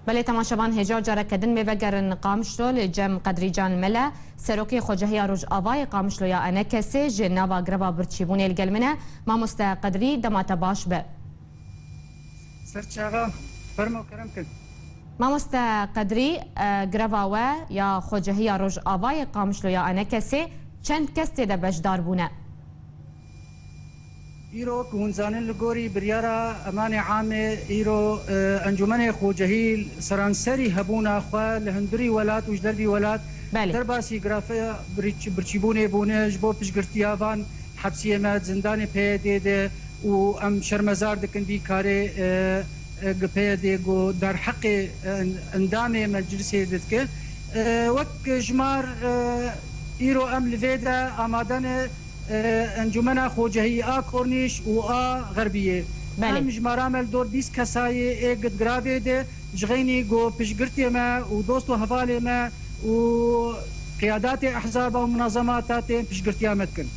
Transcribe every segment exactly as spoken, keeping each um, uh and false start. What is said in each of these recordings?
Belê temaşevan, hêja careke din me vegerin Qamişlo li cem Qedrîcan Mele, serokê Xwecehiya Rojavayê Qamişlo ya ENKSê ji nava greva birçîbûnê li gel min e. Mamoste Qedrî, dema te baş be. Serçava, fermo kerem kin. Mamoste Qedrî, e, greva we ya Xwecehiya Rojavayê Qamişlo ya ENKSê çend kes tê de beşdar bûne? Îro ku hûn zanin, li gorî biryara Emanê Amê, îro, e, Encûmenê Xwecehî seranserî hebûna xwe li hundirî welat û ji dervî welat Belê. derbasî grafiya birîç-, birçîbûnê bûne, ji bo piştgirtiya van hepsiyê me, zindanê P Y D'ê de û em şermezar dikin vî karê, e, e, G P Y D'ê ku derheqê, e, endamê meclisê dike. E, wek jimar, e, îro em li vê de amade ne, e, Encûmena Xocehî a Kornîş û a Xerbiyê. Belê. Em jimara me li dor bîst kesayê ê gidgravê de ji xeynî ku piştgirtê me û dost û hevalê me û qiyadatê ehzaba û munazemata tên piştgirtiya me dikin.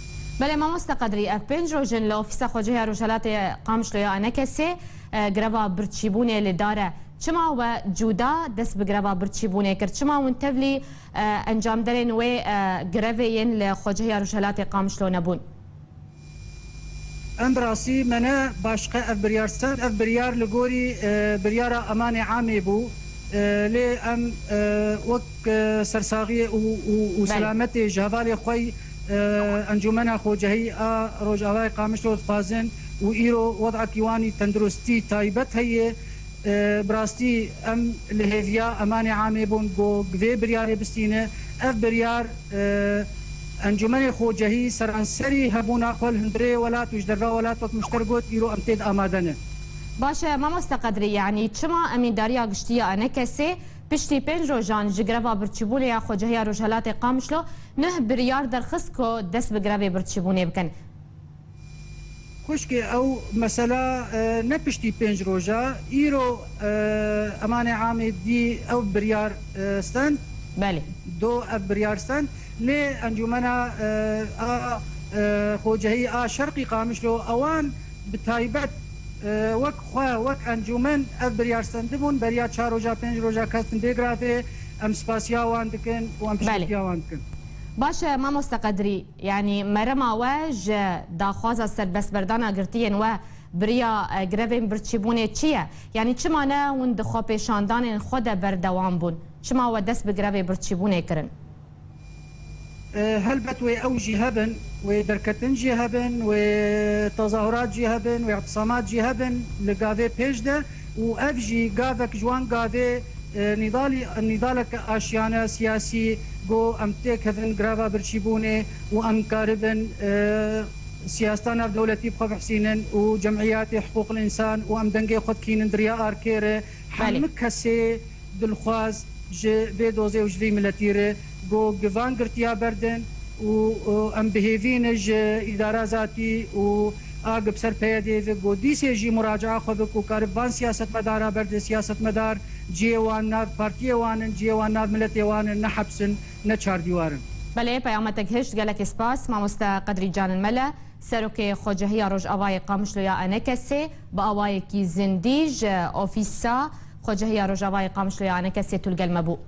Belê mamoste Qedrî, ev pênc roj in li Ofîsa Xwecehiya Rojhelatê Qamişlo ya ENKSê, e, greva birçîbûnê li dar e. Çima we cuda dest bi greva birçîbûnê kir? Çima hûn tevlî, e, encamderên wê, e, grevê yên li Xwecehiya Rojhelatê Qamişlo nebûn? Em bi rastî me ne başqe ev biryar stend. Ev biryar li gorî, e, biryara Emanê Amê bû. E, lê em, e, wek, e, sersaxiyê û, û, û Belê. selametê ji hevalê xwe, e, Encûmena Xocehî a Rojavayê Qamişlo dixwazin û îro wedekî wan î tenduristî taybet heye. E, bi rastî em li hêviya Emanê Amê bûn ku vê biryarê bistîne. Ev biryar, e, Encûmenê Xocehî seranserî hebûna xwe li hundirê welat û ji derva welat wek min ji te re got, îro em tê de amade ne. Baş e, mamoste Qedrî, yanî çima emîndariya giştî ya ENKSê piştî pênc rojan ji greva birçîbûnê ya Xwecehiya Rojhelatê Qamişlo neh biryar derxist ku dest bi grevê birçîbûnê bikin? Xwişkê, ew mesela, e, ne piştî pênc roja, îro, e, Emanê Amê dî ew biryar, e, stend. Belê. Do ev biryar stend. Lê Encûmena, e, a, e, Xocehî a Şerqî Qamişlo ewan bi taybet, e, wek xwe, wek encûmen ev biryar stendibûn. Beriya çar roja, pênc roja kestin bê grevê, em spasiya wan dikin û em Belê. piştgirtiya wan dikin. Baş e, mamoste Qedrî, yanî merema we ji daxwaza serbestberdana girtiyên we biriya, e, grevên birçîbûnê çi ye? Yanî çima ne hûn di xwepêşandanên xwe de berdewam bûn? Çima we dest bi grevê birçîbûnê kirin? E, helbet wê ew jî hebin, wê derketin jî hebin, wê tezahurat jî hebin, wê îtisamat jî hebin li gavê pêş de û ev jî gavek ji wan gavê, e, nîdalî-, nîdaleke aşiyane siyasî ku em têkevin greva birçîbûnê û em karibin, e, siyaseta navdewletî bi xwe bihsînin û cemiyetê hiqûqil însan û em dengê xwe dikînin di riya arkê re. Belê. Hemû kesê dilxwaz ji vê dozê û ji vî miletî re ku givan girtiya berdin û, û em bi hêvî ne ji îdara zatî û a gi bi ser P Y D'ê ve ku dîsê jî muracaa xwe bik û karib van siyasetmedara berde, siyasetmedar cihê wan nav partiyê wan in, cihê wan nav miletê wan in, ne heps in, ne çardîwar in. Belê, peyamek te gihişt, gelekî spas. Mamoste Qedrî Canin Mele, serokê Xwecehiya Rojavayê Qamişlo ya ENKSê, bi awayekî zindî ji Ofîsa Xwecehiya Rojavayê Qamişlo ya ENKSê tu li gel me bû.